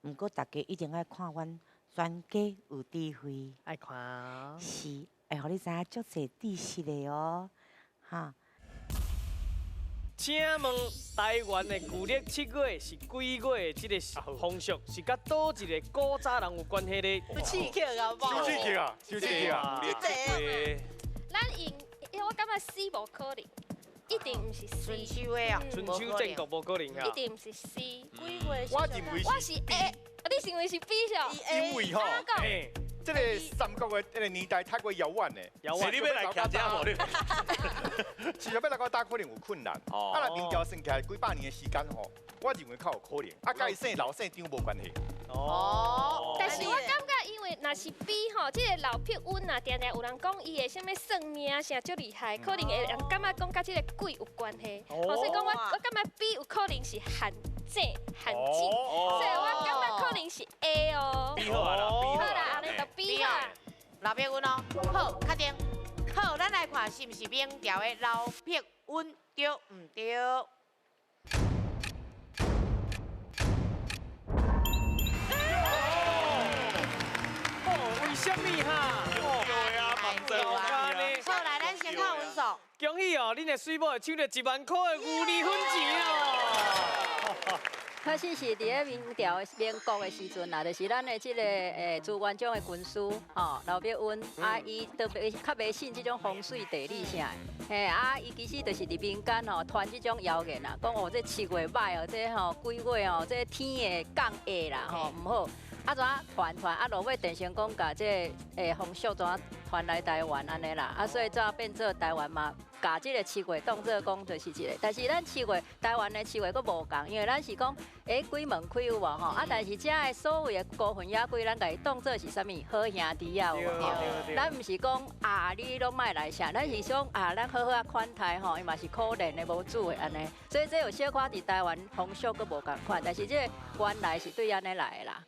毋過大家一定愛看阮全家有智慧，愛看。是會予你知影足濟知識的哦，哈。請問台灣的舊曆7月是幾月的這個風俗是佮佗一個古早人有關係的？有刺激啊，有刺激啊，有刺激啊！咱用，我感覺 C 無可能，一定毋是 C。春秋的啊，春秋戰國無可能啊！一定毋是 C。幾月？我認為我是 A，你認為是 B 是？因為吼，這個三國的這個年代太過遙遠咧，遙遠。是你欲來徛遮無你？是欲來到搭可能有困難。啊，若明朝算起來幾百年的時間吼，我認為較有可能。啊，佮伊姓老姓張無關係。哦。但是我感覺，因為若是 B 吼，這個劉碧溫啊，定定有人講伊的啥物算命啥足厲害，可能會人感覺講佮這個鬼有關係。哦。所以講我感覺 B 有可能是陷阱陷阱，所以我感覺可能是 A 哦。 B 好啦，好啦，按呢就 B 啦。劉碧溫哦，好，確定。好，咱來看是毋是明朝的劉碧溫對毋對？哦，為什麼哈？對啊，對啊。好，來，咱先看分數。恭喜哦，恁的水某會搶著1萬塊的牛奶粉錢哦。確實是佇咧明朝的民國的時陣啦，就是咱的這个朱元璋的軍師吼，劉碧溫啊，伊都較迷信這種風水地理啥的，嘿啊，伊其實就是佇民間吼傳這種謠言啦，講哦這七月歹哦，這吼幾月哦，這天會降下啦吼，毋好。啊怎傳傳啊，落尾變成講共這个風俗怎傳來台灣按呢啦，啊所以怎變做台灣嘛，共這个七月當做講就是一个，但是咱七月台灣的七月閣無仝，因為咱是講鬼門開有無吼？啊，但是遮的所謂的孤魂野鬼，咱共伊當做是啥物好兄弟啊有無？咱毋是講啊，你攏莫來啥，咱是講啊，咱好好啊款待吼，伊嘛是可憐的無主的按呢。所以這有小可佇台灣風俗閣無仝款，但是這个原來是對按呢來的啦。